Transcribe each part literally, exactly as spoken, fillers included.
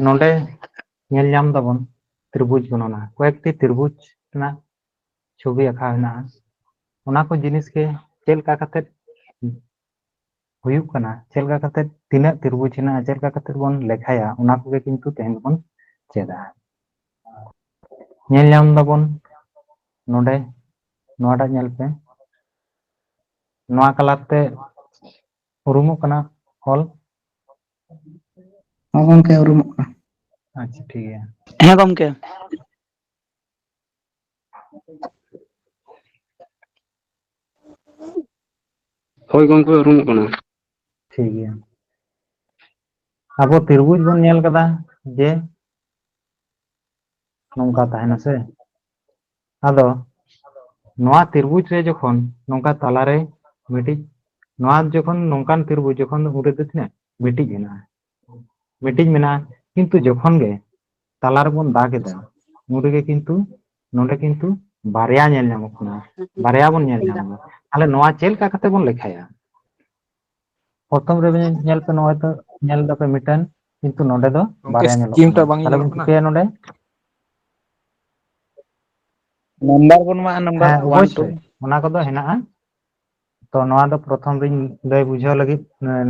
ᱱᱚᱰᱮ ᱧᱮᱞ ᱧᱟᱢ ᱫᱟᱵᱚᱱ ᱛᱨᱤᱵᱷᱩᱡᱽ ᱜᱚᱱᱚᱱᱟ, ᱠᱚᱭᱮᱠᱴᱤ ᱛᱨᱤᱵᱷᱩᱡᱽ ᱨᱮᱱᱟᱜ ᱪᱷᱚᱵᱤ ᱟᱸᱠᱟᱣ ᱦᱮᱱᱟᱜᱼᱟ᱾ ᱚᱱᱟ ᱠᱚ ᱡᱤᱱᱤᱥ ᱜᱮ ᱪᱮᱫ ᱞᱮᱠᱟ ᱠᱟᱛᱮ ᱦᱩᱭᱩᱜ ᱠᱟᱱᱟ, ᱪᱮᱫ ᱞᱮᱠᱟ ᱠᱟᱛᱮ ᱛᱤᱱᱟᱹᱜ ᱛᱨᱤᱵᱷᱩᱡᱽ ᱦᱮᱱᱟᱜᱼᱟ, ᱪᱮᱫ ᱞᱮᱠᱟ ᱠᱟᱛᱮ ᱵᱚᱱ ᱞᱮᱠᱷᱟᱭᱟ, ᱚᱱᱟ ᱠᱚᱜᱮ ᱠᱤᱱᱛᱩ ᱛᱮᱦᱮᱧ ᱫᱚᱵᱚᱱ ᱪᱮᱫᱟ᱾ ᱧᱮᱞ ᱧᱟᱢ ᱫᱟᱵᱚᱱ ᱱᱚᱰᱮ, ᱱᱚᱣᱟᱴᱟᱜ ᱧᱮᱞ ᱯᱮ, ᱱᱚᱣᱟ ᱠᱟᱞᱟᱨ ᱛᱮ ᱩᱨᱩᱢᱚᱜ ᱠᱟᱱᱟ ᱚᱞ᱾ ᱦᱚᱸ ᱜᱚᱢᱠᱮ, ᱩᱨᱩᱢᱚᱜ ᱠᱟᱱᱟ᱾ ᱟᱪᱪᱷᱟ, ᱴᱷᱤᱠ ᱜᱮᱭᱟ᱾ ᱦᱮᱸ ᱜᱚᱢᱠᱮ᱾ ᱦᱳᱭ ᱜᱚᱢᱠᱮ, ᱩᱨᱩᱢᱚᱜ ᱠᱟᱱᱟ᱾ ᱴᱷᱤᱠ ᱜᱮᱭᱟ, ᱟᱵᱚ ᱛᱤᱨᱵᱩᱡᱽ ᱵᱚᱱ ᱧᱮᱞ ᱠᱟᱫᱟ ᱡᱮ ᱱᱚᱝᱠᱟ ᱛᱟᱦᱮᱱᱟ ᱥᱮ᱾ ᱟᱫᱚ ᱱᱚᱣᱟ ᱛᱤᱨᱵᱩᱡᱽ ᱨᱮ ᱡᱚᱠᱷᱚᱱ ᱱᱚᱝᱠᱟ ᱛᱟᱞᱟᱨᱮ ᱢᱤᱫᱴᱤᱡ, ᱱᱚᱣᱟ ᱡᱚᱠᱷᱚᱱ ᱱᱚᱝᱠᱟᱱ ᱛᱤᱨᱵᱩᱡᱽ ᱡᱚᱠᱷᱚᱱ ᱩᱱ ᱨᱮᱫᱚ ᱛᱤᱱᱟᱹᱜ? ᱢᱤᱫᱴᱤᱡ ᱦᱮᱱᱟᱜᱼᱟ, ᱢᱤᱫᱴᱤᱡ ᱢᱮᱱᱟᱜᱼᱟ᱾ ᱠᱤᱱᱛᱩ ᱡᱚᱠᱷᱚᱱ ᱜᱮ ᱛᱟᱞᱟ ᱨᱮᱵᱚᱱ ᱫᱟᱜᱽ ᱮᱫᱟ, ᱩᱱ ᱨᱮᱜᱮ ᱠᱤᱱᱛᱩ ᱱᱚᱰᱮ ᱠᱤᱱᱛᱩ ᱵᱟᱨᱭᱟ ᱧᱮᱞ ᱧᱟᱢᱚᱜ ᱠᱟᱱᱟ, ᱵᱟᱨᱭᱟ ᱵᱚᱱ ᱧᱮᱞ ᱧᱟᱢ ᱮᱫᱟ᱾ ᱛᱟᱦᱞᱮ ᱱᱚᱣᱟ ᱪᱮᱫ ᱞᱮᱠᱟ ᱠᱟᱛᱮ ᱵᱚᱱ ᱞᱮᱠᱷᱟᱭᱟ? ᱯᱨᱚᱛᱷᱚᱢ ᱨᱮ ᱧᱮᱞ ᱯᱮ, ᱱᱚᱜᱼᱚᱭ ᱛᱚ ᱧᱮᱞ ᱫᱟᱯᱮ ᱢᱤᱫᱴᱮᱱ, ᱠᱤᱱᱛᱩ ᱱᱚᱰᱮ ᱫᱚ ᱜᱚᱝᱠᱮ, ᱵᱟᱨᱭᱟ ᱧᱮᱞᱚᱜ screen ᱴᱟ ᱠᱟᱱᱟ᱾ ᱵᱟᱝ ᱛᱟᱦᱞᱮ ᱧᱮᱞᱚᱜ ᱵᱚᱱ ᱠᱟᱱᱟ? ᱪᱤᱠᱟᱹᱭᱟ ᱱᱚᱰᱮ? ᱱᱟᱢᱵᱟᱨ ᱵᱚᱱ ᱮᱢᱟᱜᱼᱟ, ᱱᱟᱢᱵᱟᱨ ᱦᱮᱸ, one two᱾ ᱚᱵᱚᱥᱥᱳᱭ ᱚᱱᱟ ᱠᱚᱫᱚ ᱦᱮᱱᱟᱜᱼᱟ᱾ ᱛᱚ ᱱᱚᱣᱟ ᱫᱚ ᱯᱨᱚᱛᱷᱚᱢ ᱨᱤᱧ ᱞᱟᱹᱭ ᱵᱩᱡᱷᱟᱹᱣ ᱞᱟᱹᱜᱤᱫ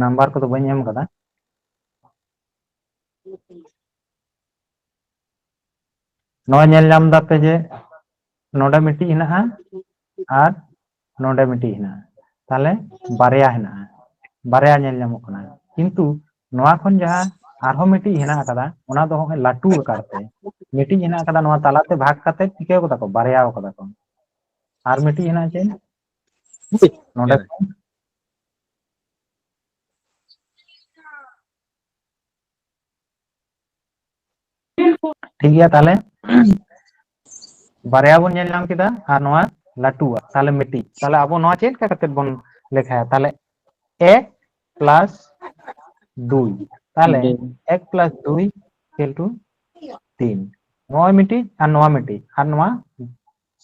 ᱱᱟᱢᱵᱟᱨ ᱠᱚᱫᱚ ᱵᱟᱹᱧ ᱮᱢ ᱠᱟᱫᱟ᱾ ᱱᱚᱣᱟ ᱧᱮᱞ ᱧᱟᱢ ᱫᱟᱯᱮ ᱡᱮ ᱱᱚᱰᱮ ᱢᱤᱫᱴᱤᱡ ᱦᱮᱱᱟᱜᱼᱟ ᱟᱨ ᱱᱚᱰᱮ ᱢᱤᱫᱴᱤᱡ ᱦᱮᱱᱟᱜᱼᱟ, ᱛᱟᱦᱞᱮ ᱵᱟᱨᱭᱟ ᱦᱮᱱᱟᱜᱼᱟ, ᱵᱟᱨᱭᱟ ᱧᱮᱞ ᱧᱟᱢᱚᱜ ᱠᱟᱱᱟ᱾ ᱠᱤᱱᱛᱩ ᱱᱚᱣᱟ ᱠᱷᱚᱱ ᱡᱟᱦᱟᱸ ᱟᱨᱦᱚᱸ ᱢᱤᱫᱴᱤᱡ ᱦᱮᱱᱟᱜ ᱟᱠᱟᱫᱟ, ᱚᱱᱟ ᱫᱚ ᱦᱚᱸᱜᱼᱚᱭ ᱞᱟᱹᱴᱩ ᱟᱠᱟᱨ ᱛᱮ ᱢᱤᱫᱴᱤᱡ ᱦᱮᱱᱟᱜ ᱟᱠᱟᱫᱟ, ᱱᱚᱣᱟ ᱛᱟᱞᱟᱛᱮ ᱵᱷᱟᱜᱽ ᱠᱟᱛᱮ ᱪᱤᱠᱟᱹ ᱠᱟᱫᱟ ᱠᱚ? ᱵᱟᱨᱭᱟ ᱠᱟᱫᱟ ᱠᱚ᱾ ᱟᱨ ᱢᱤᱫᱴᱤᱡ ᱦᱮᱱᱟᱜᱼᱟ ᱪᱮᱫ? ᱱᱚᱰᱮ ᱠᱷᱚᱱ ᱴᱷᱤᱠ ᱜᱮᱭᱟ, ᱛᱟᱦᱞᱮ ᱵᱟᱨᱭᱟ ᱵᱚᱱ ᱧᱮᱞ ᱧᱟᱢ ᱠᱮᱫᱟ ᱟᱨ ᱱᱚᱣᱟ ᱞᱟᱹᱴᱩᱣᱟᱜ, ᱛᱟᱦᱞᱮ ᱢᱤᱫᱴᱤᱡ᱾ ᱛᱟᱦᱞᱮ ᱟᱵᱚ ᱱᱚᱣᱟ ᱪᱮᱫ ᱞᱮᱠᱟ ᱠᱟᱛᱮ ᱵᱚᱱ ᱞᱮᱠᱷᱟᱭᱟ? ᱛᱟᱦᱞᱮ ᱮᱠ ᱯᱞᱟᱥ ᱫᱩᱭ, ᱛᱟᱦᱞᱮ ᱮᱠ ᱯᱞᱟᱥ ᱫᱩᱭ equal to ᱛᱤᱱ᱾ ᱱᱚᱣᱟ ᱢᱤᱫᱴᱤᱡ ᱟᱨ ᱱᱚᱣᱟ ᱢᱤᱫᱴᱤᱡ ᱟᱨ ᱱᱚᱣᱟ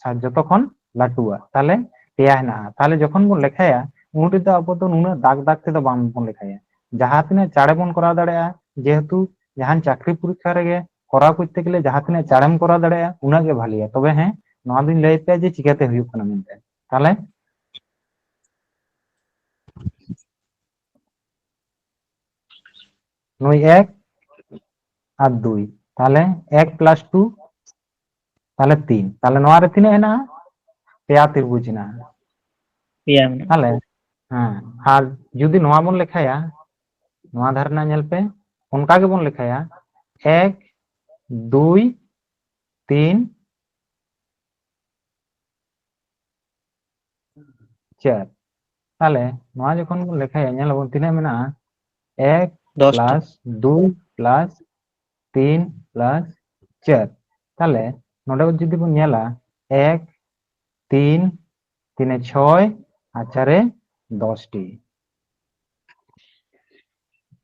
ᱥᱟ-, ᱡᱚᱛᱚ ᱠᱷᱚᱱ ᱞᱟᱹᱴᱩᱣᱟᱜ, ᱛᱟᱦᱞᱮ ᱯᱮᱭᱟ ᱦᱮᱱᱟᱜᱼᱟ᱾ ᱛᱟᱦᱞᱮ ᱡᱚᱠᱷᱚᱱ ᱵᱚᱱ ᱞᱮᱠᱷᱟᱭᱟ, ᱩᱱ ᱨᱮᱫᱚ ᱟᱵᱚ ᱫᱚ ᱱᱩᱱᱟᱹᱜ ᱫᱟᱜᱽ ᱫᱟᱜᱽ ᱛᱮᱫᱚ ᱵᱟᱝ ᱵᱚᱱ ᱞᱮᱠᱷᱟᱭᱟ, ᱡᱟᱦᱟᱸ ᱛᱤᱱᱟᱹᱜ ᱪᱟᱬᱮ ᱵᱚᱱ ᱠᱚᱨᱟᱣ ᱫᱟᱲᱮᱭᱟᱜᱼᱟ, ᱡᱮᱦᱮᱛᱩ ᱡᱟᱦᱟᱱ ᱪᱟᱹᱠᱨᱤ ᱯᱚᱨᱤᱠᱠᱷᱟ ᱨᱮᱜᱮ ᱠᱚᱨᱟᱣ ᱠᱚᱨᱛᱮ ᱜᱮᱞᱮ ᱡᱟᱦᱟᱸ ᱛᱤᱱᱟᱹᱜ ᱪᱟᱬᱮᱢ ᱠᱚᱨᱟᱣ ᱫᱟᱲᱮᱭᱟᱜᱼᱟ, ᱩᱱᱟᱹᱜ ᱜᱮ ᱵᱷᱟᱹᱞᱤᱭᱟ᱾ ᱛᱚᱵᱮ ᱦᱮᱸ, ᱱᱚᱣᱟ ᱫᱩᱧ ᱞᱟᱹᱭ ᱯᱮᱭᱟ ᱡᱮ ᱪᱤᱠᱟᱹᱛᱮ ᱦᱩᱭᱩᱜ ᱠᱟᱱᱟ ᱢᱮᱱᱛᱮ᱾ ᱛᱟᱦᱞᱮ ᱱᱩᱭ ᱮᱠ ᱟᱨ ᱫᱩᱭ, ᱛᱟᱦᱞᱮ ᱮᱠ plus two, ᱛᱟᱦᱞᱮ ᱛᱤᱱ᱾ ᱛᱟᱦᱞᱮ ᱱᱚᱣᱟ ᱨᱮ ᱛᱤᱱᱟᱹᱜ ᱦᱮᱱᱟᱜᱼᱟ? ᱯᱮᱭᱟ ᱛᱤᱨᱵᱩᱡᱽ ᱦᱮᱱᱟᱜᱼᱟ᱾ ᱯᱮᱭᱟ ᱢᱮᱱᱟᱜᱼᱟ᱾ ᱛᱟᱦᱞᱮ ᱦᱮᱸ, ᱟᱨ ᱡᱩᱫᱤ ᱱᱚᱣᱟ ᱵᱚᱱ ᱞᱮᱠᱷᱟᱭᱟ, ᱱᱚᱣᱟ ᱫᱷᱟᱨᱮ ᱨᱮᱱᱟᱜ ᱧᱮᱞ ᱯᱮ, ᱚᱱᱠᱟ ᱜᱮᱵᱚᱱ ᱞᱮᱠᱷᱟᱭᱟ, ᱮᱠ, ᱫᱩᱭ, ᱛᱤᱱ, ᱪᱟᱨ᱾ ᱛᱟᱦᱞᱮ ᱱᱚᱣᱟ ᱡᱚᱠᱷᱚᱱ ᱵᱚᱱ ᱞᱮᱠᱷᱟᱭᱟ, ᱧᱮᱞ ᱟᱵᱚᱱ ᱛᱤᱱᱟᱹᱜ ᱢᱮᱱᱟᱜᱼᱟ? ᱮᱠ ᱫᱚᱥ ᱴᱤ᱾ Plus ᱫᱩᱭ plus ᱛᱤᱱ plus ᱪᱟᱨ᱾ ᱛᱟᱦᱞᱮ ᱱᱚᱰᱮ ᱡᱩᱫᱤ ᱵᱚᱱ ᱧᱮᱞᱟ, ᱮᱠ, ᱛᱤᱱ, ᱛᱤᱱᱮ ᱪᱷᱚᱭ, ᱟᱨ ᱪᱟᱨᱮ ᱫᱚᱥ ᱴᱤ᱾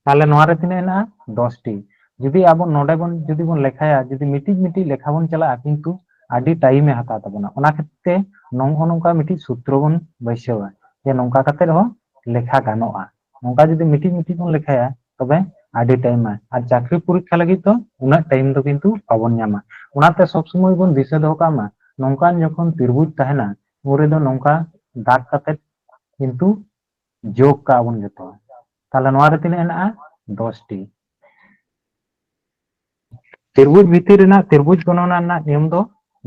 ᱛᱟᱦᱞᱮ ᱱᱚᱣᱟ ᱨᱮ ᱛᱤᱱᱟᱹᱜ ᱦᱮᱱᱟᱜᱼᱟ? ᱫᱚᱥ ᱴᱤ᱾ ᱡᱩᱫᱤ ᱟᱵᱚ ᱱᱚᱰᱮ ᱵᱚᱱ, ᱡᱩᱫᱤ ᱵᱚᱱ ᱞᱮᱠᱷᱟᱭᱟ, ᱡᱩᱫᱤ ᱢᱤᱫᱴᱤᱡ ᱢᱤᱫᱴᱤᱡ ᱞᱮᱠᱷᱟ ᱵᱚᱱ ᱪᱟᱞᱟᱜᱼᱟ, ᱠᱤᱱᱛᱩ ᱟᱹᱰᱤ time ᱮ ᱦᱟᱛᱟᱣ ᱛᱟᱵᱚᱱᱟ᱾ ᱚᱱᱟ ᱠᱷᱟᱹᱛᱤᱨ ᱛᱮ ᱱᱚᱜᱼᱚ ᱱᱚᱝᱠᱟ ᱢᱤᱫᱴᱤᱡ ᱥᱩᱛᱨᱚ ᱵᱚᱱ ᱵᱟᱹᱭᱥᱟᱹᱣᱟ ᱡᱮ ᱱᱚᱝᱠᱟ ᱠᱟᱛᱮ ᱨᱮᱦᱚᱸ ᱞᱮᱠᱷᱟ ᱜᱟᱱᱚᱜᱼᱟ᱾ ᱱᱚᱝᱠᱟ ᱡᱩᱫᱤ ᱢᱤᱫᱴᱤᱡ ᱢᱤᱫᱴᱤᱡ ᱵᱚᱱ ᱞᱮᱠᱷᱟᱭᱟ, ᱛᱚᱵᱮ ᱟᱹᱰᱤ time ᱟ᱾ ᱟᱨ ᱪᱟᱹᱠᱨᱤ ᱯᱚᱨᱤᱠᱠᱷᱟ ᱞᱟᱹᱜᱤᱫ ᱫᱚ ᱩᱱᱟᱹᱜ time ᱫᱚ ᱠᱤᱱᱛᱩ ᱵᱟᱵᱚᱱ ᱧᱟᱢᱟ᱾ ᱚᱱᱟᱛᱮ ᱥᱚᱵ ᱥᱚᱢᱚᱭ ᱵᱚᱱ ᱫᱤᱥᱟᱹ ᱫᱚᱦᱚ ᱠᱟᱜ ᱢᱟ, ᱱᱚᱝᱠᱟᱱ ᱡᱚᱠᱷᱚᱱ ᱛᱤᱨᱵᱩᱡᱽ ᱛᱟᱦᱮᱱᱟ, ᱩᱱ ᱨᱮᱫᱚ ᱱᱚᱝᱠᱟ ᱫᱟᱜᱽ ᱠᱟᱛᱮ ᱠᱤᱱᱛᱩ ᱡᱳᱜᱽ ᱠᱟᱜᱼᱟ ᱵᱚᱱ ᱡᱚᱛᱚ᱾ ᱛᱟᱦᱞᱮ ᱱᱚᱣᱟ ᱨᱮ ᱛᱤᱱᱟᱹᱜ ᱦᱮᱱᱟᱜᱼᱟ? ᱫᱚᱥ ᱴᱤ᱾ ᱛᱤᱨᱵᱩᱡᱽ ᱵᱷᱤᱛᱤᱨ ᱨᱮᱱᱟᱜ ᱛᱤᱨᱵᱩᱡᱽ ᱜᱚᱱᱚᱱᱟ ᱨᱮᱱᱟᱜ ᱱᱤᱭᱚᱢ ᱫᱚ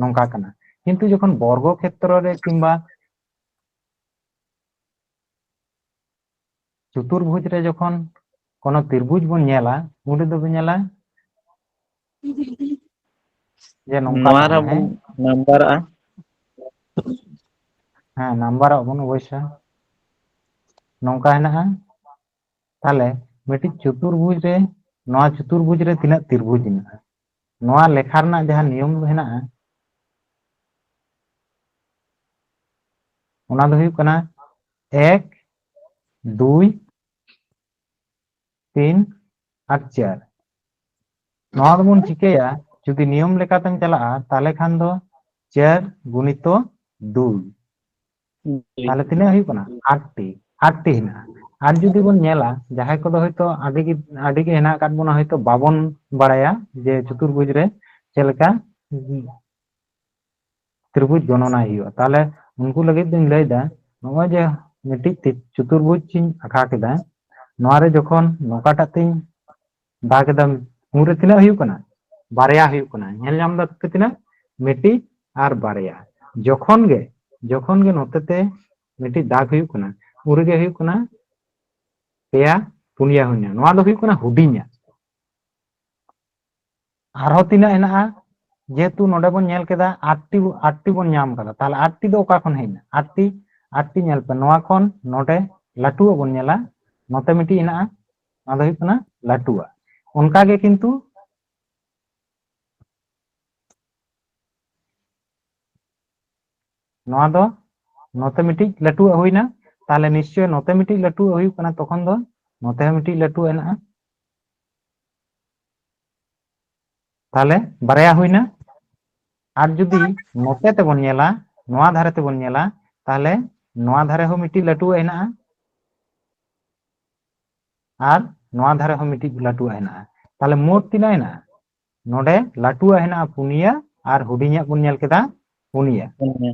ᱱᱚᱝᱠᱟ ᱠᱟᱱᱟ, ᱠᱤᱱᱛᱩ ᱡᱚᱠᱷᱚᱱ ᱵᱚᱨᱜᱚ ᱠᱷᱮᱛᱨᱚ ᱨᱮ ᱠᱤᱝᱵᱟ ᱪᱚᱛᱩᱨᱵᱷᱩᱡᱽ ᱨᱮ ᱡᱚᱠᱷᱚᱱ ᱠᱳᱱᱳ ᱛᱤᱨᱵᱩᱡᱽ ᱵᱚᱱ ᱧᱮᱞᱟ, ᱩᱱ ᱨᱮᱫᱚ ᱵᱚᱱ ᱧᱮᱞᱟ ᱡᱮ ᱱᱚᱝᱠᱟ ᱱᱚᱣᱟ ᱛᱟᱦᱮᱱᱟ, ᱨᱮᱵᱚᱱ ᱦᱮᱸ? ᱱᱟᱢᱵᱟᱨᱟᱜᱼᱟ᱾ ᱦᱮᱸ, ᱱᱟᱢᱵᱟᱨᱟᱜ ᱵᱚᱱ ᱚᱵᱚᱥᱥᱳᱭ᱾ ᱱᱚᱝᱠᱟ ᱦᱮᱱᱟᱜᱼᱟ᱾ ᱛᱟᱦᱞᱮ ᱢᱤᱫᱴᱤᱡ ᱪᱚᱛᱩᱨᱵᱷᱩᱡᱽ ᱨᱮ, ᱱᱚᱣᱟ ᱪᱚᱛᱩᱨᱵᱷᱩᱡᱽ ᱨᱮ ᱛᱤᱱᱟᱹᱜ ᱛᱤᱨᱵᱩᱡᱽ ᱦᱮᱱᱟᱜᱼᱟ? ᱱᱚᱣᱟ ᱞᱮᱠᱷᱟ ᱨᱮᱱᱟᱜ ᱡᱟᱦᱟᱸ ᱱᱤᱭᱚᱢ ᱫᱚ ᱦᱮᱱᱟᱜᱼᱟ, ᱚᱱᱟ ᱫᱚ ᱦᱩᱭᱩᱜ ᱠᱟᱱᱟ ᱮᱠ, ᱫᱩᱭ, ᱛᱤᱱ ᱟᱨ ᱪᱟᱨ᱾ ᱱᱚᱣᱟ ᱫᱚᱵᱚᱱ ᱪᱤᱠᱟᱹᱭᱟ, ᱡᱩᱫᱤ ᱱᱤᱭᱚᱢ ᱞᱮᱠᱟᱛᱮᱢ ᱪᱟᱞᱟᱜᱼᱟ, ᱛᱟᱦᱞᱮ ᱠᱷᱟᱱ ᱫᱚ ᱪᱟᱨ ᱜᱩᱱᱤᱛᱚ ᱫᱩᱭ᱾ ᱛᱟᱦᱞᱮ ᱛᱤᱱᱟᱹᱜ ᱦᱩᱭᱩᱜ ᱠᱟᱱᱟ? ᱟᱴ ᱴᱤ, ᱟᱴ ᱴᱤ ᱦᱮᱱᱟᱜᱼᱟ᱾ ᱟᱨ ᱡᱩᱫᱤ ᱵᱚᱱ ᱧᱮᱞᱟ, ᱡᱟᱦᱟᱸᱭ ᱠᱚᱫᱚ ᱦᱚᱭᱛᱳ ᱟᱹᱰᱤ ᱜᱮ, ᱟᱹᱰᱤ ᱜᱮ ᱦᱮᱱᱟᱜ ᱟᱠᱟᱫ ᱵᱚᱱᱟ, ᱦᱚᱭᱛᱳ ᱵᱟᱵᱚᱱ ᱵᱟᱲᱟᱭᱟ ᱡᱮ ᱪᱚᱛᱩᱨᱵᱷᱩᱡᱽ ᱨᱮ ᱪᱮᱫ ᱞᱮᱠᱟ ᱛᱨᱤᱵᱷᱩᱡᱽ ᱜᱚᱱᱚᱱᱟᱭ ᱦᱩᱭᱩᱜᱼᱟ᱾ ᱛᱟᱦᱚᱞᱮ ᱩᱱᱠᱩ ᱞᱟᱹᱜᱤᱫ ᱫᱚᱧ ᱞᱟᱹᱭᱫᱟ, ᱱᱚᱜᱼᱚᱭ ᱡᱮ ᱢᱤᱫᱴᱤᱡ ᱛᱤ-, ᱪᱚᱛᱩᱨᱵᱷᱩᱡᱽ ᱤᱧ ᱟᱸᱠᱟᱣ ᱠᱮᱫᱟ, ᱱᱚᱣᱟ ᱨᱮ ᱡᱚᱠᱷᱚᱱ ᱱᱚᱝᱠᱟᱴᱟᱜ ᱛᱤᱧ ᱫᱟᱜᱽ ᱮᱫᱟ, ᱩᱱᱨᱮ ᱛᱤᱱᱟᱹᱜ ᱦᱩᱭᱩᱜ ᱠᱟᱱᱟ? ᱵᱟᱨᱭᱟ ᱦᱩᱭᱩᱜ ᱠᱟᱱᱟ᱾ ᱧᱮᱞ ᱧᱟᱢ ᱫᱟ ᱯᱮ ᱛᱤᱱᱟᱹᱜ? ᱢᱤᱫᱴᱤᱡ ᱟᱨ ᱵᱟᱨᱭᱟ᱾ ᱡᱚᱠᱷᱚᱱ ᱜᱮ, ᱡᱚᱠᱷᱚᱱ ᱜᱮ ᱱᱚᱛᱮ ᱛᱮ ᱢᱤᱫᱴᱤᱡ ᱫᱟᱜᱽ ᱦᱩᱭᱩᱜ ᱠᱟᱱᱟ, ᱩᱱ ᱨᱮᱜᱮ ᱦᱩᱭᱩᱜ ᱠᱟᱱᱟ ᱯᱮᱭᱟ, ᱯᱩᱱᱭᱟ ᱦᱩᱭᱱᱟ᱾ ᱱᱚᱣᱟ ᱫᱚ ᱦᱩᱭᱩᱜ ᱠᱟᱱᱟ ᱦᱩᱰᱤᱧᱟ᱾ ᱟᱨᱦᱚᱸ ᱛᱤᱱᱟᱹᱜ ᱦᱮᱱᱟᱜᱼᱟ? ᱡᱮᱦᱮᱛᱩ ᱱᱚᱰᱮ ᱵᱚᱱ ᱧᱮᱞ ᱠᱮᱫᱟ ᱟᱴᱴᱤ, ᱟᱴᱴᱤ ᱵᱚᱱ ᱧᱟᱢ ᱠᱟᱫᱟ, ᱛᱟᱦᱞᱮ ᱟᱴᱴᱤ ᱫᱚ ᱚᱠᱟ ᱠᱷᱚᱱ ᱦᱮᱡ ᱮᱱᱟ? ᱟᱴᱴᱤ, ᱟᱴᱴᱤ ᱧᱮᱞ ᱯᱮ, ᱱᱚᱣᱟ ᱠᱷᱚᱱ ᱱᱚᱰᱮ ᱞᱟᱹᱴᱩᱣᱟᱜ ᱵᱚᱱ ᱧᱮᱞᱟ, ᱱᱚᱛᱮ ᱢᱤᱫᱴᱤᱡ ᱦᱮᱱᱟᱜᱼᱟ, ᱱᱚᱣᱟ ᱫᱚ ᱦᱩᱭᱩᱜ ᱠᱟᱱᱟ ᱞᱟᱹᱴᱩᱣᱟᱜ᱾ ᱚᱱᱠᱟ ᱜᱮ ᱠᱤᱱᱛᱩ ᱱᱚᱣᱟ ᱫᱚ ᱱᱚᱛᱮ ᱢᱤᱫᱴᱤᱡ ᱞᱟᱹᱴᱩᱣᱟᱜ ᱦᱩᱭᱱᱟ, ᱛᱟᱦᱞᱮ ᱱᱤᱥᱪᱚᱭ ᱱᱚᱛᱮ ᱢᱤᱫᱴᱤᱡ ᱞᱟᱹᱴᱩᱣᱟᱜ ᱦᱩᱭᱩᱜ ᱠᱟᱱᱟ, ᱛᱚᱠᱷᱚᱱ ᱫᱚ ᱱᱚᱛᱮ ᱦᱚᱸ ᱢᱤᱫᱴᱤᱡ ᱞᱟᱹᱴᱩᱣᱟᱜ ᱦᱮᱱᱟᱜᱼᱟ᱾ ᱛᱟᱦᱞᱮ ᱵᱟᱨᱭᱟ ᱦᱩᱭᱱᱟ᱾ ᱟᱨ ᱡᱩᱫᱤ ᱱᱚᱛᱮ ᱛᱮᱵᱚᱱ ᱧᱮᱞᱟ, ᱱᱚᱣᱟ ᱫᱷᱟᱨᱮ ᱛᱮᱵᱚᱱ ᱧᱮᱞᱟ, ᱛᱟᱦᱞᱮ ᱱᱚᱣᱟ ᱫᱷᱟᱨᱮ ᱦᱚᱸ ᱢᱤᱫᱴᱤᱡ ᱞᱟᱹᱴᱩᱣᱟᱜ ᱦᱮᱱᱟᱜᱼᱟ ᱟᱨ ᱱᱚᱣᱟ ᱫᱷᱟᱨᱮ ᱦᱚᱸ ᱢᱤᱫᱴᱤᱡ ᱞᱟᱹᱴᱩᱣᱟᱜ ᱦᱮᱱᱟᱜᱼᱟ᱾ ᱛᱟᱦᱞᱮ ᱢᱳᱴ ᱛᱤᱱᱟᱹᱜ ᱦᱮᱱᱟᱜᱼᱟ? ᱱᱚᱰᱮ ᱞᱟᱹᱴᱩᱣᱟᱜ ᱦᱮᱱᱟᱜᱼᱟ ᱯᱩᱱᱭᱟᱹ ᱟᱨ ᱦᱩᱰᱤᱧᱟᱜ ᱵᱚᱱ ᱧᱮᱞ ᱠᱮᱫᱟ ᱯᱩᱱᱭᱟᱹ᱾ ᱯᱩᱱᱭᱟᱹ᱾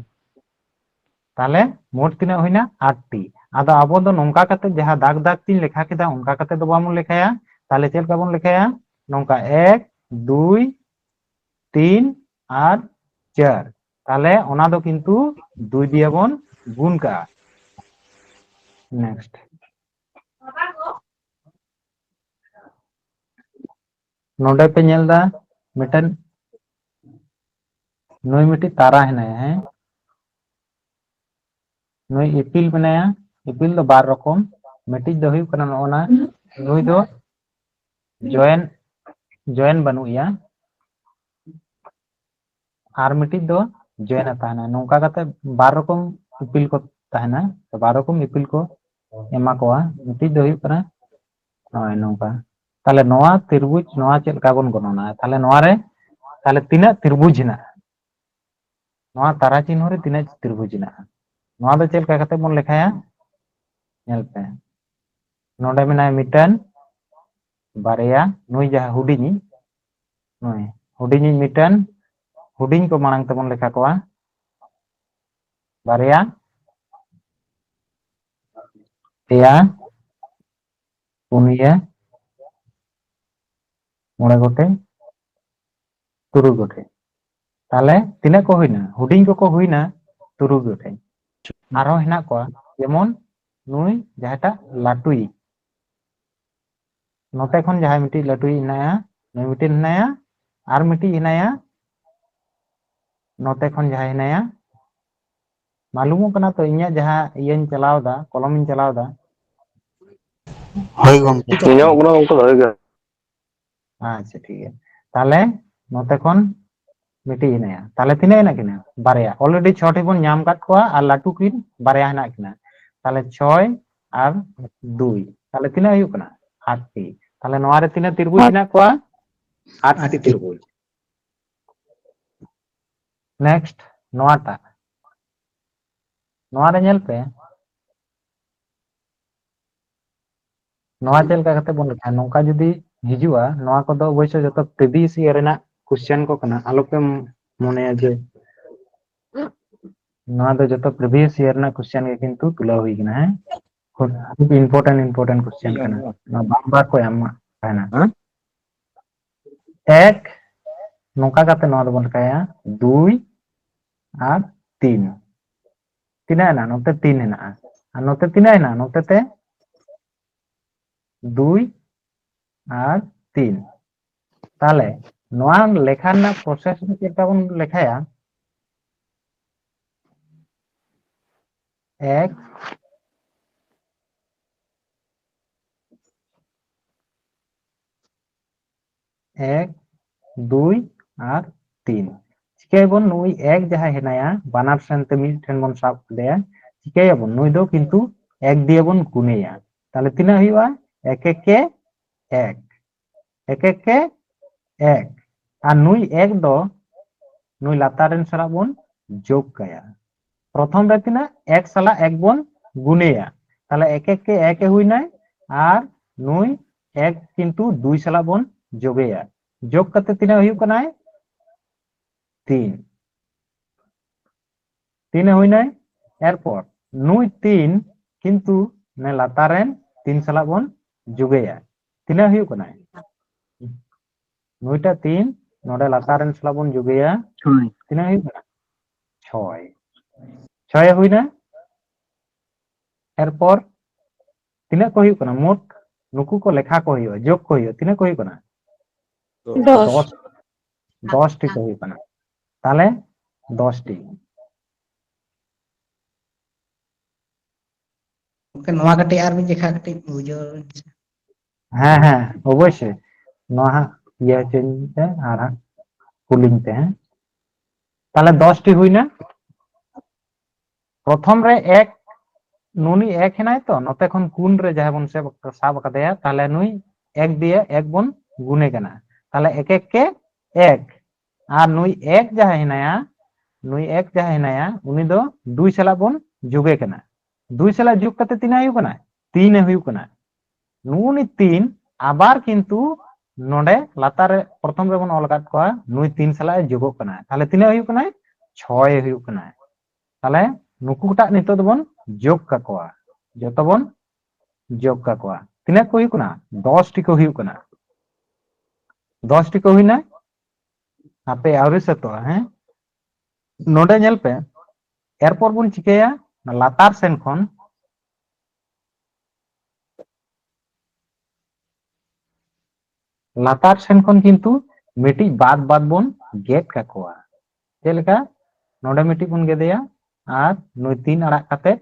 ᱛᱟᱦᱞᱮ ᱢᱳᱴ ᱛᱤᱱᱟᱹᱜ ᱦᱩᱭᱱᱟ? ᱟᱴᱴᱤ᱾ ᱟᱫᱚ ᱟᱵᱚ ᱫᱚ ᱱᱚᱝᱠᱟ ᱠᱟᱛᱮ, ᱡᱟᱦᱟᱸ ᱫᱟᱜᱽ ᱫᱟᱜᱽ ᱛᱤᱧ ᱞᱮᱠᱷᱟ ᱠᱮᱫᱟ, ᱚᱱᱠᱟ ᱠᱟᱛᱮ ᱫᱚ ᱵᱟᱵᱚᱱ ᱞᱮᱠᱷᱟᱭᱟ᱾ ᱛᱟᱦᱞᱮ ᱪᱮᱫ ᱞᱮᱠᱟ ᱵᱚᱱ ᱞᱮᱠᱷᱟᱭᱟ? ᱱᱚᱝᱠᱟ ᱮᱠ, ᱫᱩᱭ, ᱛᱤᱱ ᱟᱨ ᱪᱟᱨ᱾ ᱛᱟᱦᱞᱮ ᱚᱱᱟ ᱫᱚ ᱠᱤᱱᱛᱩ ᱫᱩᱭ ᱫᱤᱭᱮ ᱵᱚᱱ ᱜᱩᱱ ᱠᱟᱜᱼᱟ᱾ ᱱᱮᱠᱥᱴ᱾ ᱱᱚᱰᱮ ᱯᱮ ᱧᱮᱞ ᱫᱟ ᱢᱤᱫᱴᱮᱱ, ᱱᱩᱭ ᱢᱤᱫᱴᱤᱡ ᱛᱟᱨᱟ ᱦᱮᱱᱟᱭᱟ, ᱦᱮᱸ, ᱱᱩᱭ ᱤᱯᱤᱞ ᱢᱮᱱᱟᱭᱟ᱾ ᱤᱯᱤᱞ ᱫᱚ ᱵᱟᱨ ᱨᱚᱠᱚᱢ, ᱢᱤᱫᱴᱤᱡ ᱫᱚ ᱦᱩᱭᱩᱜ ᱠᱟᱱᱟ ᱱᱚᱜᱼᱚ ᱱᱟ, ᱱᱩᱭ ᱫᱚ ᱡᱚᱭᱮᱱ, ᱡᱚᱭᱮᱱ ᱵᱟᱹᱱᱩᱜ ᱮᱭᱟ, ᱟᱨ ᱢᱤᱫᱴᱤᱡ ᱫᱚ ᱡᱚᱭᱮᱱ ᱮ ᱛᱟᱦᱮᱱᱟ᱾ ᱱᱚᱝᱠᱟ ᱠᱟᱛᱮ ᱵᱟᱨ ᱨᱚᱠᱚᱢ ᱤᱯᱤᱞ ᱠᱚ ᱛᱟᱦᱮᱱᱟ, ᱛᱚ ᱵᱟᱨ ᱨᱚᱠᱚᱢ ᱤᱯᱤᱞ ᱠᱚ ᱮᱢᱟ ᱠᱚᱣᱟ᱾ ᱢᱤᱫᱴᱤᱡ ᱫᱚ ᱦᱩᱭᱩᱜ ᱠᱟᱱᱟ ᱱᱚᱜᱼᱚᱭ ᱱᱚᱝᱠᱟ᱾ ᱛᱟᱦᱞᱮ ᱱᱚᱣᱟ ᱛᱨᱤᱵᱷᱩᱡᱽ, ᱱᱚᱣᱟ ᱪᱮᱫ ᱞᱮᱠᱟ ᱵᱚᱱ ᱜᱚᱱᱚᱱᱟᱭᱟ? ᱛᱟᱦᱞᱮ ᱱᱚᱣᱟ ᱨᱮ, ᱛᱟᱦᱞᱮ ᱛᱤᱱᱟᱹᱜ ᱛᱨᱤᱵᱷᱩᱡᱽ ᱦᱮᱱᱟᱜᱼᱟ? ᱱᱚᱣᱟ ᱛᱟᱨᱟ ᱪᱤᱱᱦᱟᱹ ᱨᱮ ᱛᱤᱱᱟᱹᱜ ᱛᱨᱤᱵᱷᱩᱡᱽ ᱦᱮᱱᱟᱜᱼᱟ? ᱱᱚᱣᱟ ᱫᱚ ᱪᱮᱫ ᱞᱮᱠᱟ ᱠᱟᱛᱮ ᱵᱚᱱ ᱞᱮᱠᱷᱟᱭᱟ? ᱧᱮᱞ ᱯᱮ, ᱱᱚᱰᱮ ᱢᱮᱱᱟᱭᱟ ᱢᱤᱫᱴᱮᱱ, ᱵᱟᱨᱭᱟ, ᱱᱩᱭ ᱡᱟᱦᱟᱸ ᱦᱩᱰᱤᱧᱤᱡ, ᱱᱩᱭ ᱦᱩᱰᱤᱧᱤᱡ ᱢᱤᱫᱴᱮᱱ, ᱦᱩᱰᱤᱧ ᱠᱚ ᱢᱟᱲᱟᱝ ᱛᱮᱵᱚᱱ ᱞᱮᱠᱷᱟ ᱠᱚᱣᱟ, ᱵᱟᱨᱭᱟ, ᱯᱮᱭᱟ, ᱯᱩᱱᱭᱟᱹ, ᱢᱚᱬᱮ ᱜᱚᱴᱮᱡ, ᱛᱩᱨᱩᱭ ᱜᱚᱴᱮᱡ᱾ ᱛᱟᱦᱞᱮ ᱛᱤᱱᱟᱹᱜ ᱠᱚ ᱦᱩᱭᱱᱟ? ᱦᱩᱰᱤᱧ ᱠᱚᱠᱚ ᱦᱩᱭᱱᱟ ᱛᱩᱨᱩᱭ ᱜᱚᱴᱮᱡ᱾ ᱟᱨᱦᱚᱸ ᱦᱮᱱᱟᱜ ᱠᱚᱣᱟ, ᱡᱮᱢᱚᱱ ᱱᱩᱭ ᱡᱟᱦᱟᱸᱴᱟᱜ ᱞᱟᱹᱴᱩᱭᱤᱡ, ᱱᱚᱛᱮ ᱠᱷᱚᱱ ᱡᱟᱦᱟᱸᱭ ᱢᱤᱫᱴᱤᱡ ᱞᱟᱹᱴᱩᱭᱤᱡ ᱦᱮᱱᱟᱭᱟ, ᱱᱩᱭ ᱢᱤᱫᱴᱤᱡ ᱦᱮᱱᱟᱭᱟ, ᱟᱨ ᱢᱤᱫᱴᱤᱡ ᱦᱮᱱᱟᱭᱟ ᱱᱚᱛᱮ ᱠᱷᱚᱱ ᱡᱟᱦᱟᱸᱭ ᱦᱮᱱᱟᱭᱟ, ᱢᱟᱞᱩᱢᱚᱜ ᱠᱟᱱᱟ ᱛᱚ ᱤᱧᱟᱹᱜ ᱡᱟᱦᱟᱸ ᱤᱭᱟᱹᱧ ᱪᱟᱞᱟᱣ ᱮᱫᱟ, ᱠᱚᱞᱚᱢᱤᱧ ᱪᱟᱞᱟᱣ ᱮᱫᱟ? ᱦᱳᱭ ᱜᱚᱢᱠᱮ᱾ ᱤᱧᱟᱹᱜ ᱠᱟᱱᱟ ᱜᱚᱢᱠᱮ, ᱵᱷᱟᱜᱮ ᱜᱮ᱾ ᱟᱪᱪᱷᱟ, ᱴᱷᱤᱠ ᱜᱮᱭᱟ᱾ ᱛᱟᱦᱞᱮ ᱱᱚᱛᱮ ᱠᱷᱚᱱ ᱢᱤᱫᱴᱤᱡ ᱦᱮᱱᱟᱭᱟ, ᱛᱟᱦᱞᱮ ᱛᱤᱱᱟᱹᱜ ᱦᱮᱱᱟᱜ ᱠᱤᱱᱟ? ᱵᱟᱨᱭᱟ᱾ Already ᱪᱷᱚᱴᱤ ᱵᱚᱱ ᱧᱟᱢ ᱟᱠᱟᱫ ᱠᱚᱣᱟ ᱟᱨ ᱞᱟᱹᱴᱩ ᱠᱤᱱ ᱵᱟᱨᱭᱟ ᱦᱮᱱᱟᱜ ᱠᱤᱱᱟ᱾ ᱛᱟᱦᱞᱮ ᱪᱷᱚᱭ ᱟᱨ ᱫᱩᱭ, ᱛᱟᱦᱞᱮ ᱛᱤᱱᱟᱹᱜ ᱦᱩᱭᱩᱜ ᱠᱟᱱᱟ? ᱟᱴᱴᱤ᱾ ᱛᱟᱦᱞᱮ ᱱᱚᱣᱟ ᱨᱮ ᱛᱤᱱᱟᱹᱜ ᱛᱤᱨᱵᱩᱡᱽ ᱦᱮᱱᱟᱜ ᱠᱚᱣᱟ? ᱟᱴᱴᱤ ᱛᱤᱨᱵᱩᱡᱽ᱾ Next ᱱᱚᱣᱟᱴᱟᱜ, ᱱᱚᱣᱟ ᱨᱮ ᱧᱮᱞ ᱯᱮ, ᱱᱚᱣᱟ ᱪᱮᱫ ᱞᱮᱠᱟ ᱠᱟᱛᱮ ᱵᱚᱱ ᱞᱮᱠᱷᱟᱭᱟ? ᱱᱚᱝᱠᱟ ᱡᱩᱫᱤ ᱦᱤᱡᱩᱜᱼᱟ, ᱱᱚᱣᱟ ᱠᱚᱫᱚ ᱚᱵᱚᱥᱥᱳᱭ ᱡᱚᱛᱚ previous year ᱨᱮᱱᱟᱜ question ᱠᱚ ᱠᱟᱱᱟ, ᱟᱞᱚᱯᱮ ᱢᱚᱱᱮᱭᱟ ᱡᱮ ᱱᱚᱣᱟ ᱫᱚ ᱡᱚᱛᱚ previous year ᱨᱮᱱᱟᱜ question ᱜᱮ ᱠᱤᱱᱛᱩ ᱛᱩᱞᱟᱹᱣ ᱦᱩᱭ ᱠᱟᱱᱟ᱾ ᱦᱮᱸ, ᱠᱷᱩᱵ important important question ᱠᱟᱱᱟ, ᱱᱚᱣᱟ ᱵᱟᱨ ᱵᱟᱨ ᱠᱚ ᱮᱢ ᱛᱟᱦᱮᱱᱟ᱾ ᱮᱠ, ᱱᱚᱝᱠᱟ ᱠᱟᱛᱮ ᱱᱚᱣᱟ ᱫᱚᱵᱚᱱ ᱞᱮᱠᱷᱟᱭᱟ ᱫᱩᱭ ᱟᱨ ᱛᱤᱱ᱾ ᱛᱤᱱᱟᱹᱜ ᱦᱮᱱᱟᱜᱼᱟ? ᱱᱚᱛᱮ ᱛᱤᱱ ᱦᱮᱱᱟᱜᱼᱟ᱾ ᱟᱨ ᱱᱚᱛᱮ ᱛᱤᱱᱟᱹᱜ ᱦᱮᱱᱟᱜᱼᱟ? ᱱᱚᱛᱮ ᱛᱮ ᱫᱩᱭ ᱟᱨ ᱛᱤᱱ᱾ ᱛᱟᱦᱞᱮ ᱱᱚᱣᱟ ᱞᱮᱠᱷᱟ ᱨᱮᱱᱟᱜ process ᱫᱚ ᱪᱮᱫ ᱞᱮᱠᱟ ᱵᱚᱱ ᱞᱮᱠᱷᱟᱭᱟ? ᱮᱠ, ᱮᱠ, ᱫᱩᱭ ᱟᱨ ᱛᱤᱱ᱾ ᱪᱤᱠᱟᱹᱭᱟᱵᱚᱱ? ᱱᱩᱭ ᱮᱠ ᱡᱟᱦᱟᱸᱭ ᱦᱮᱱᱟᱭᱟ, ᱵᱟᱱᱟᱨ ᱥᱮᱱ ᱛᱮ ᱢᱤᱫ ᱴᱷᱮᱱ ᱵᱚᱱ ᱥᱟᱵ ᱠᱮᱫᱮᱭᱟ᱾ ᱪᱤᱠᱟᱹᱭᱟᱵᱚᱱ? ᱱᱩᱭ ᱫᱚ ᱠᱤᱱᱛᱩ ᱮᱠ ᱫᱤᱭᱮ ᱵᱚᱱ ᱜᱩᱱᱮᱭᱟ᱾ ᱛᱟᱦᱞᱮ ᱛᱤᱱᱟᱹᱜ ᱦᱩᱭᱩᱜᱼᱟ? ᱮᱠ ᱮᱠᱮ ᱮᱠ, ᱮᱠ ᱮᱠᱮ ᱮᱠ᱾ ᱟᱨ ᱱᱩᱭ ᱮᱠ ᱫᱚ ᱱᱩᱭ ᱞᱟᱛᱟᱨ ᱨᱮᱱ ᱥᱟᱞᱟᱜ ᱵᱚᱱ ᱡᱳᱜᱽ ᱠᱟᱭᱟ᱾ ᱯᱨᱚᱛᱷᱚᱢ ᱨᱮ ᱛᱤᱱᱟᱹᱜ? ᱮᱠ ᱥᱟᱞᱟᱜ ᱮᱠ ᱵᱚᱱ ᱜᱩᱱᱮᱭᱟ᱾ ᱛᱟᱦᱞᱮ ᱮᱠ ᱮᱠᱮ ᱮᱠ ᱮ ᱦᱩᱭᱱᱟᱭ, ᱟᱨ ᱱᱩᱭ ᱮᱠ ᱠᱤᱱᱛᱩ ᱫᱩᱭ ᱥᱟᱞᱟᱜ ᱵᱚᱱ ᱡᱳᱜᱮᱭᱟ᱾ ᱡᱳᱜᱽ ᱠᱟᱛᱮ ᱛᱤᱱᱟᱹᱜ ᱦᱩᱭᱩᱜ ᱠᱟᱱᱟᱭ? ᱛᱤᱱ᱾ ᱛᱤᱱᱟᱹᱜ ᱦᱩᱭᱱᱟᱭ? ᱮᱨᱯᱚᱨ ᱱᱩᱭ ᱛᱤᱱ ᱠᱤᱱᱛᱩ ᱱᱮ ᱞᱟᱛᱟᱨ ᱨᱮᱱ ᱛᱤᱱ ᱥᱟᱞᱟᱜ ᱵᱚᱱ ᱡᱳᱜᱮᱭᱟ᱾ ᱛᱤᱱᱟᱹᱜ ᱦᱩᱭᱩᱜ ᱠᱟᱱᱟᱭ? ᱱᱩᱭᱴᱟᱜ ᱛᱤᱱ ᱱᱚᱰᱮ ᱞᱟᱛᱟᱨ ᱨᱮᱱ ᱥᱟᱞᱟᱜ ᱵᱚᱱ ᱡᱳᱜᱮᱭᱟ᱾ ᱦᱳᱭ᱾ ᱛᱤᱱᱟᱹᱜ ᱦᱩᱭᱩᱜ ᱠᱟᱱᱟ? ᱪᱷᱚᱭ᱾ ᱪᱷᱚᱭ ᱦᱩᱭᱱᱟ᱾ ᱮᱨᱯᱚᱨ ᱛᱤᱱᱟᱹᱜ ᱠᱚ ᱦᱩᱭᱩᱜ ᱠᱟᱱᱟ? ᱢᱳᱴ ᱱᱩᱠᱩ ᱠᱚ ᱞᱮᱠᱷᱟ ᱠᱚ ᱦᱩᱭᱩᱜᱼᱟ, ᱡᱳᱜᱽ ᱠᱚ ᱦᱩᱭᱩᱜᱼᱟ᱾ ᱛᱤᱱᱟᱹᱜ ᱠᱚ ᱦᱩᱭᱩᱜ ᱠᱟᱱᱟ? ᱫᱚᱥ᱾ ᱫᱚᱥ᱾ ᱫᱚᱥ ᱴᱤ ᱠᱚ ᱦᱩᱭᱩᱜ ᱠᱟᱱᱟ᱾ ᱛᱟᱦᱞᱮ ᱫᱚᱥ ᱴᱤ᱾ ᱜᱚᱢᱠᱮ, ᱱᱚᱣᱟ ᱠᱟᱹᱴᱤᱡ ᱟᱨ ᱢᱤᱫ ᱡᱮᱠᱷᱟ ᱠᱟᱹᱴᱤᱡ ᱵᱩᱡᱷᱟᱹᱣ᱾ ᱦᱮᱸ, ᱦᱮᱸ, ᱚᱵᱚᱥᱥᱳᱭ᱾ ᱱᱚᱣᱟ ᱦᱟᱸᱜ ᱤᱭᱟᱹ ᱦᱚᱪᱚᱧ ᱯᱮ ᱟᱨ ᱦᱟᱸᱜ ᱠᱩᱞᱤᱧ ᱯᱮ, ᱦᱮᱸ᱾ ᱛᱟᱦᱞᱮ ᱫᱚᱥ ᱴᱤ ᱦᱩᱭᱱᱟ᱾ ᱯᱨᱚᱛᱷᱚᱢ ᱨᱮ ᱮᱠ, ᱱᱩᱱᱤ ᱮᱠ ᱦᱮᱱᱟᱭ ᱛᱚ, ᱱᱚᱛᱮ ᱠᱷᱚᱱ ᱠᱩᱱ ᱨᱮ ᱡᱟᱦᱟᱸ ᱵᱚᱱ ᱥᱮᱵ-, ᱥᱟᱵ ᱟᱠᱟᱫᱮᱭᱟ, ᱛᱟᱦᱞᱮ ᱱᱩᱭ ᱮᱠ ᱫᱤᱭᱮ ᱮᱠ ᱵᱚᱱ ᱜᱩᱱᱮ ᱠᱟᱱᱟ᱾ ᱛᱟᱦᱞᱮ ᱮᱠ ᱮᱠ ᱠᱮ ᱮᱠ, ᱟᱨ ᱱᱩᱭ ᱮᱠ ᱡᱟᱦᱟᱸᱭ ᱦᱮᱱᱟᱭᱟ, ᱱᱩᱭ ᱮᱠ ᱡᱟᱦᱟᱸᱭ ᱦᱮᱱᱟᱭᱟ, ᱩᱱᱤ ᱫᱚ ᱫᱩᱭ ᱥᱟᱞᱟᱜ ᱵᱚᱱ ᱡᱳᱜᱮ ᱠᱟᱱᱟ᱾ ᱫᱩᱭ ᱥᱟᱞᱟᱜ ᱡᱳᱜᱽ ᱠᱟᱛᱮ ᱛᱤᱱᱟᱹᱜ ᱦᱩᱭᱩᱜ ᱠᱟᱱᱟ? ᱛᱤᱱ ᱮ ᱦᱩᱭᱩᱜ ᱠᱟᱱᱟ᱾ ᱱᱩᱜᱼᱩ ᱱᱤ ᱛᱤᱱ ᱟᱵᱟᱨ ᱠᱤᱱᱛᱩ ᱱᱚᱰᱮ ᱞᱟᱛᱟᱨ ᱨᱮ ᱯᱨᱚᱛᱷᱚᱢ ᱨᱮᱵᱚᱱ ᱚᱞ ᱟᱠᱟᱫ ᱠᱚᱣᱟ, ᱱᱩᱭ ᱛᱤᱱ ᱥᱟᱞᱟᱜ ᱮ ᱡᱳᱜᱚᱜ ᱠᱟᱱᱟ᱾ ᱛᱟᱦᱞᱮ ᱛᱤᱱᱟᱹᱜ ᱦᱩᱭᱩᱜ ᱠᱟᱱᱟᱭ? ᱪᱷᱚᱭ ᱦᱩᱭᱩᱜ ᱠᱟᱱᱟᱭ᱾ ᱛᱟᱦᱞᱮ ᱱᱩᱠᱩᱴᱟᱜ ᱱᱤᱛᱚᱜ ᱫᱚᱵᱚᱱ ᱡᱳᱜᱽ ᱠᱟᱠᱚᱣᱟ, ᱡᱚᱛᱚ ᱵᱚᱱ ᱡᱳᱜᱽ ᱠᱟᱠᱚᱣᱟ᱾ ᱛᱤᱱᱟᱹᱜ ᱠᱚ ᱦᱩᱭᱩᱜ ᱠᱟᱱᱟ? ᱫᱚᱥ ᱴᱤ ᱠᱚ ᱦᱩᱭᱩᱜ ᱠᱟᱱᱟ᱾ ᱫᱚᱥ ᱴᱤ ᱠᱚ ᱦᱩᱭᱱᱟ᱾ ᱦᱟᱯᱮ, ᱟᱹᱣᱨᱤ ᱥᱟᱹᱛᱚᱜᱼᱟ, ᱦᱮᱸ? ᱱᱚᱰᱮ ᱧᱮᱞ ᱯᱮ, ᱮᱨᱯᱚᱨ ᱵᱚᱱ ᱪᱤᱠᱟᱹᱭᱟ? ᱞᱟᱛᱟᱨ ᱥᱮᱱ ᱠᱷᱚᱱ, ᱞᱟᱛᱟᱨ ᱥᱮᱱ ᱠᱷᱚᱱ ᱠᱤᱱᱛᱩ ᱢᱤᱫᱴᱤᱡ ᱵᱟᱫ ᱵᱟᱫ ᱵᱚᱱ ᱜᱮᱫ ᱠᱟᱠᱚᱣᱟ᱾ ᱪᱮᱫ ᱞᱮᱠᱟ? ᱱᱚᱰᱮ ᱢᱤᱫᱴᱤᱡ ᱵᱚᱱ ᱜᱮᱫᱮᱭᱟ ᱟᱨ ᱱᱩᱭ ᱛᱤᱱ ᱟᱲᱟᱜ ᱠᱟᱛᱮ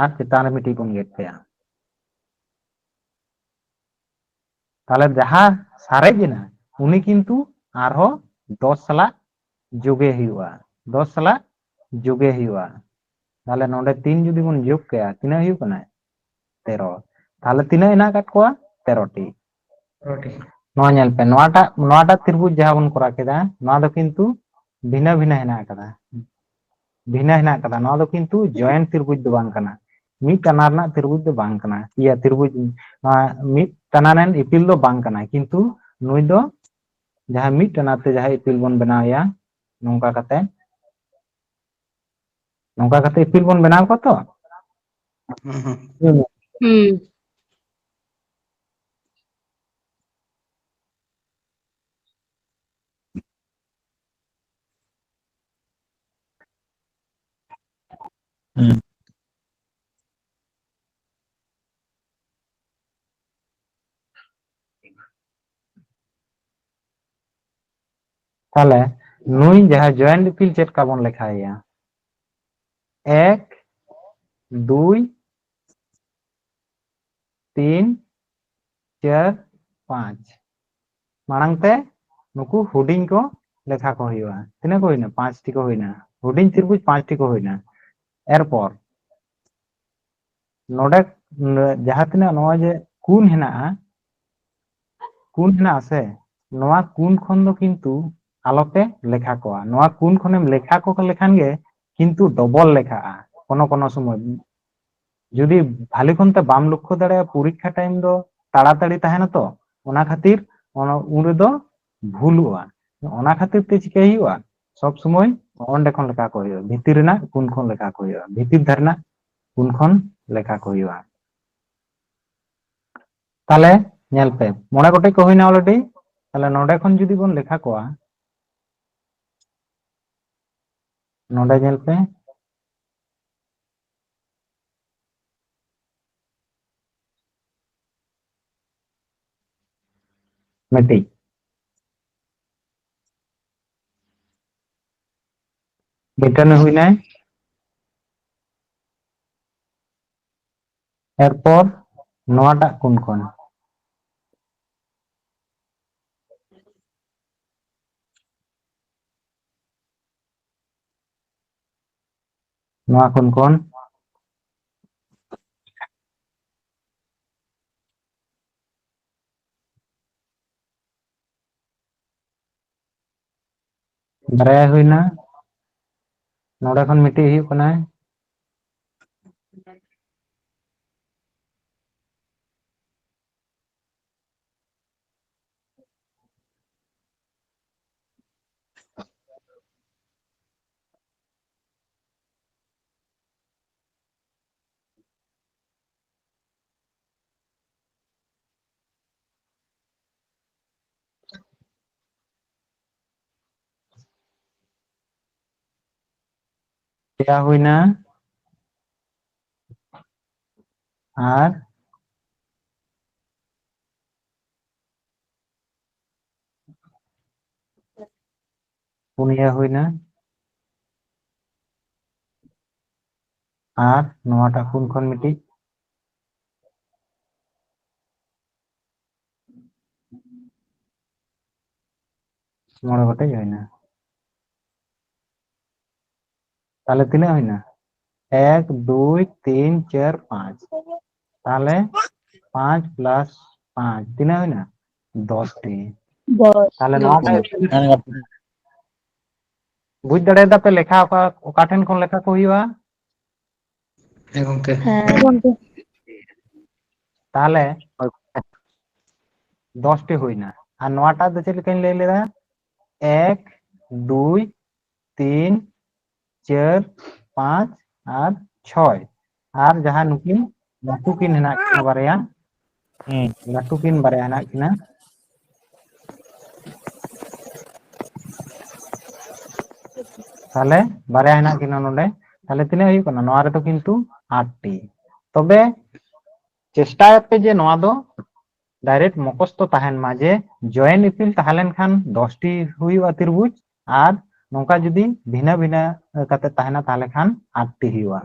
ᱟᱨ ᱪᱮᱛᱟᱱ ᱨᱮ ᱢᱤᱫᱴᱤᱡ ᱵᱚᱱ ᱜᱮᱫ ᱠᱟᱭᱟ᱾ ᱛᱟᱦᱞᱮ ᱡᱟᱦᱟᱸ ᱥᱟᱨᱮᱡ ᱮᱱᱟ, ᱩᱱᱤ ᱠᱤᱱᱛᱩ ᱟᱨᱦᱚᱸ ᱫᱚᱥ ᱥᱟᱞᱟᱜ ᱡᱳᱜᱮ ᱦᱩᱭᱩᱜᱼᱟ, ᱫᱚᱥ ᱥᱟᱞᱟᱜ ᱡᱳᱜᱮ ᱦᱩᱭᱩᱜᱼᱟ᱾ ᱛᱟᱦᱞᱮ ᱱᱚᱰᱮ ᱛᱤᱱ ᱡᱩᱫᱤ ᱵᱚᱱ ᱡᱳᱜᱽ ᱠᱟᱭᱟ, ᱛᱤᱱᱟᱹᱜ ᱦᱩᱭᱩᱜ ᱠᱟᱱᱟ? ᱛᱮᱨᱚ᱾ ᱛᱟᱦᱞᱮ ᱛᱤᱱᱟᱹᱜ ᱦᱮᱱᱟᱜ ᱟᱠᱟᱫ ᱠᱚᱣᱟ? ᱛᱮᱨᱚ ᱴᱤ᱾ ᱛᱮᱨᱚ ᱴᱤ᱾ ᱱᱚᱣᱟ ᱧᱮᱞ ᱯᱮ, ᱱᱚᱣᱟᱴᱟᱜ, ᱱᱚᱣᱟᱴᱟᱜ ᱛᱨᱤᱵᱷᱩᱡᱽ ᱡᱟᱦᱟᱸ ᱵᱚᱱ ᱠᱚᱨᱟᱣ ᱠᱮᱫᱟ, ᱱᱚᱣᱟ ᱫᱚ ᱠᱤᱱᱛᱩ ᱵᱷᱤᱱᱟᱹ ᱵᱷᱤᱱᱟᱹ ᱦᱮᱱᱟᱜ ᱟᱠᱟᱫᱟ, ᱵᱷᱤᱱᱟᱹ ᱦᱮᱱᱟᱜ ᱟᱠᱟᱫᱟ᱾ ᱱᱚᱣᱟ ᱫᱚ ᱠᱤᱱᱛᱩ ᱡᱚᱭᱮᱱᱴ ᱛᱨᱤᱵᱷᱩᱡᱽ ᱫᱚ ᱵᱟᱝ ᱠᱟᱱᱟ᱾ ᱢᱤᱫ ᱴᱟᱱᱟ ᱨᱮᱱᱟᱜ ᱛᱤᱨᱵᱩᱡᱽ ᱫᱚ ᱵᱟᱝ ᱠᱟᱱᱟ᱾ ᱤᱭᱟᱹ ᱛᱤᱨᱵᱩᱡᱽ, ᱱᱚᱣᱟ ᱢᱤᱫ ᱴᱟᱱᱟ ᱨᱮᱱ ᱤᱯᱤᱞ ᱫᱚ ᱵᱟᱝ ᱠᱟᱱᱟ, ᱠᱤᱱᱛᱩ ᱱᱩᱭ ᱫᱚ ᱡᱟᱦᱟᱸ ᱢᱤᱫ ᱴᱟᱱᱟ ᱛᱮ ᱡᱟᱦᱟᱸ ᱤᱯᱤᱞ ᱵᱚᱱ ᱵᱮᱱᱟᱣᱮᱭᱟ ᱱᱚᱝᱠᱟ ᱠᱟᱛᱮ, ᱱᱚᱝᱠᱟ ᱠᱟᱛᱮ ᱤᱯᱤᱞ ᱵᱚᱱ ᱵᱮᱱᱟᱣ ᱠᱚᱣᱟ ᱛᱚ᱾ ᱦᱩᱸ᱾ ᱦᱩᱸ᱾ ᱛᱟᱦᱞᱮ ᱱᱩᱭ ᱡᱟᱦᱟᱸ ᱡᱚᱭᱮᱱᱴ ᱤᱯᱤᱞ ᱪᱮᱫ ᱞᱮᱠᱟ ᱵᱚᱱ ᱞᱮᱠᱷᱟᱭᱮᱭᱟ? ᱮᱠ, ᱫᱩᱭ, ᱛᱤᱱ, ᱪᱟᱨ, ᱯᱟᱸᱪ᱾ ᱢᱟᱲᱟᱝ ᱛᱮ ᱱᱩᱠᱩ ᱦᱩᱰᱤᱧ ᱠᱚ ᱞᱮᱠᱷᱟ ᱠᱚ ᱦᱩᱭᱩᱜᱼᱟ᱾ ᱛᱤᱱᱟᱹᱜ ᱠᱚ ᱦᱩᱭᱱᱟ? ᱯᱟᱸᱪᱴᱤ ᱠᱚ ᱦᱩᱭᱱᱟ᱾ ᱦᱩᱰᱤᱧ ᱛᱤᱨᱵᱩᱡᱽ ᱯᱟᱸᱪᱴᱤ ᱠᱚ ᱦᱩᱭᱱᱟ᱾ ᱮᱨᱯᱚᱨ ᱱᱚᱰᱮ ᱡᱟᱦᱟᱸ ᱛᱤᱱᱟᱹᱜ ᱱᱚᱜᱼᱚᱭ ᱡᱮ ᱠᱩᱱ ᱦᱮᱱᱟᱜᱼᱟ, ᱠᱩᱱ ᱦᱮᱱᱟᱜᱼᱟ ᱥᱮ, ᱱᱚᱣᱟ ᱠᱩᱱ ᱠᱷᱚᱱ ᱫᱚ ᱠᱤᱱᱛᱩ ᱟᱞᱚᱯᱮ ᱞᱮᱠᱷᱟ ᱠᱚᱣᱟ᱾ ᱱᱚᱣᱟ ᱠᱩᱱ ᱠᱷᱚᱱᱮᱢ ᱞᱮᱠᱷᱟ ᱠᱚ ᱞᱮᱠᱷᱟᱱ ᱜᱮ ᱠᱤᱱᱛᱩ ᱰᱚᱵᱚᱞ ᱞᱮᱠᱷᱟᱜᱼᱟ ᱠᱚᱱᱚ ᱠᱚᱱᱚ ᱥᱚᱢᱚᱭ᱾ ᱡᱩᱫᱤ ᱵᱷᱟᱞᱤ ᱠᱷᱚᱱ ᱛᱮ ᱵᱟᱢ ᱞᱚᱠᱠᱷᱚ ᱫᱟᱲᱮᱭᱟᱜᱼᱟ, ᱯᱚᱨᱤᱠᱠᱷᱟ ᱴᱟᱭᱤᱢ ᱫᱚ ᱛᱟᱲᱟᱛᱟᱲᱤ ᱛᱟᱦᱮᱱᱟ ᱛᱚ, ᱚᱱᱟ ᱠᱷᱟᱹᱛᱤᱨ ᱚᱱᱟ, ᱩᱱ ᱨᱮᱫᱚ ᱵᱷᱩᱞᱩᱜᱼᱟ᱾ ᱚᱱᱟ ᱠᱷᱟᱹᱛᱤᱨ ᱛᱮ ᱪᱤᱠᱟᱹᱭ ᱦᱩᱭᱩᱜᱼᱟ? ᱥᱚᱵ ᱥᱚᱢᱚᱭ ᱚᱸᱰᱮ ᱠᱷᱚᱱ ᱞᱮᱠᱷᱟ ᱠᱚ ᱦᱩᱭᱩᱜᱼᱟ, ᱵᱷᱤᱛᱤᱨ ᱨᱮᱱᱟᱜ ᱠᱩᱱ ᱠᱷᱚᱱ ᱞᱮᱠᱷᱟ ᱠᱚ ᱦᱩᱭᱩᱜᱼᱟ, ᱵᱷᱤᱛᱤᱨ ᱫᱷᱟᱨᱮ ᱨᱮᱱᱟᱜ ᱠᱩᱱ ᱠᱷᱚᱱ ᱞᱮᱠᱷᱟ ᱠᱚ ᱦᱩᱭᱩᱜᱼᱟ᱾ ᱛᱟᱦᱞᱮ ᱧᱮᱞ ᱯᱮ, ᱢᱚᱬᱮ ᱜᱚᱴᱮᱡ ᱠᱚ ᱦᱩᱭᱱᱟ already᱾ ᱛᱟᱦᱞᱮ ᱱᱚᱰᱮ ᱠᱷᱚᱱ ᱡᱩᱫᱤ ᱵᱚᱱ ᱞᱮᱠᱷᱟ ᱠᱚᱣᱟ, ᱱᱚᱰᱮ ᱧᱮᱞ ᱯᱮ, ᱢᱤᱫᱴᱤᱡ ᱵᱤᱴᱟᱹᱱᱤ ᱦᱩᱭᱱᱟᱭ᱾ ᱮᱨᱯᱚᱨ ᱱᱚᱣᱟᱴᱟᱜ ᱠᱩᱱ ᱠᱷᱚᱱ, ᱱᱚᱣᱟ ᱠᱩᱱ ᱠᱷᱚᱱ ᱵᱟᱨᱭᱟ ᱦᱩᱭᱱᱟ᱾ ᱱᱚᱰᱮ ᱠᱷᱚᱱ ᱢᱤᱫᱴᱤᱡ ᱦᱩᱭᱩᱜ ᱠᱟᱱᱟ, ᱯᱮᱭᱟ ᱦᱩᱭᱱᱟ, ᱟᱨ ᱯᱩᱱᱭᱟ ᱦᱩᱭᱱᱟ, ᱟᱨ ᱱᱚᱣᱟᱴᱟᱜ ᱠᱩᱱ ᱠᱷᱚᱱ ᱢᱤᱫᱴᱤᱡ ᱢᱚᱬᱮ ᱜᱚᱴᱮᱡ ᱦᱩᱭᱱᱟ᱾ ᱛᱟᱦᱞᱮ ᱛᱤᱱᱟᱹᱜ ᱦᱩᱭᱱᱟ? ᱮᱠ, ᱫᱩᱭ, ᱛᱤᱱ, ᱪᱟᱨ, ᱯᱟᱸᱪ᱾ ᱛᱟᱦᱞᱮ ᱯᱟᱸᱪ ᱯᱞᱟᱥ ᱯᱟᱸᱪ ᱛᱤᱱᱟᱹᱜ ᱦᱩᱭᱱᱟ? ᱫᱚᱥ ᱴᱤ᱾ ᱫᱚᱥ᱾ ᱛᱟᱦᱞᱮ ᱱᱚᱣᱟ ᱫᱚᱥ᱾ ᱵᱩᱡᱽ ᱫᱟᱲᱮᱭᱟᱫᱟ ᱯᱮ ᱞᱮᱠᱷᱟ ᱚᱠᱟ, ᱚᱠᱟ ᱴᱷᱮᱱ ᱠᱷᱚᱱ ᱞᱮᱠᱷᱟ ᱠᱚ ᱦᱩᱭᱩᱜᱼᱟ? ᱦᱮᱸ ᱜᱚᱝᱠᱮ᱾ ᱦᱮᱸ ᱜᱚᱝᱠᱮ᱾ ᱛᱟᱦᱞᱮ ᱫᱚᱥ ᱴᱤ ᱦᱩᱭᱱᱟ᱾ ᱟᱨ ᱱᱚᱣᱟᱴᱟᱜ ᱫᱚ ᱪᱮᱫ ᱞᱮᱠᱟᱧ ᱞᱟᱹᱭ ᱞᱮᱫᱟ? ᱮᱠ, ᱫᱩᱭ, ᱛᱤᱱ, ᱪᱟᱨ, ᱯᱟᱸᱪ ᱟᱨ ᱪᱷᱚᱭ᱾ ᱟᱨ ᱡᱟᱦᱟᱸ ᱱᱩᱠᱤᱱ ᱞᱟᱹᱴᱩ ᱠᱤᱱ ᱦᱮᱱᱟᱜ ᱠᱤᱱᱟ ᱵᱟᱨᱭᱟ, ᱦᱩᱸ᱾ ᱞᱟᱹᱴᱩ ᱠᱤᱱ ᱵᱟᱨᱭᱟ ᱦᱮᱱᱟᱜ ᱠᱤᱱᱟ, ᱛᱟᱦᱞᱮ ᱵᱟᱨᱭᱟ ᱦᱮᱱᱟᱜ ᱠᱤᱱᱟ ᱱᱚᱰᱮ, ᱛᱟᱦᱞᱮ ᱛᱤᱱᱟᱹᱜ ᱦᱩᱭᱩᱜ ᱠᱟᱱᱟ? ᱱᱚᱣᱟ ᱨᱮᱫᱚ ᱠᱤᱱᱛᱩ ᱟᱴ ᱴᱤ᱾ ᱛᱚᱵᱮ ᱪᱮᱥᱴᱟᱭᱟᱯᱮ ᱡᱮ ᱱᱚᱣᱟ ᱫᱚ ᱰᱟᱭᱨᱮᱠᱴ ᱢᱚᱠᱚᱥᱛᱚ ᱛᱟᱦᱮᱱ ᱢᱟ, ᱡᱮ ᱡᱚᱭᱮᱱᱴ ᱤᱯᱤᱞ ᱛᱟᱦᱮᱸ ᱞᱮᱱᱠᱷᱟᱱ ᱫᱚᱥ ᱴᱤ ᱦᱩᱭᱩᱜᱼᱟ ᱛᱤᱨᱵᱩᱡᱽ, ᱟᱨ ᱱᱚᱝᱠᱟ ᱡᱩᱫᱤ ᱵᱷᱤᱱᱟᱹ ᱵᱷᱤᱱᱟᱹ ᱠᱟᱛᱮ ᱛᱟᱦᱮᱱᱟ ᱛᱟᱦᱞᱮ ᱠᱷᱟᱱ ᱟᱴ ᱴᱤ ᱦᱩᱭᱩᱜᱼᱟ᱾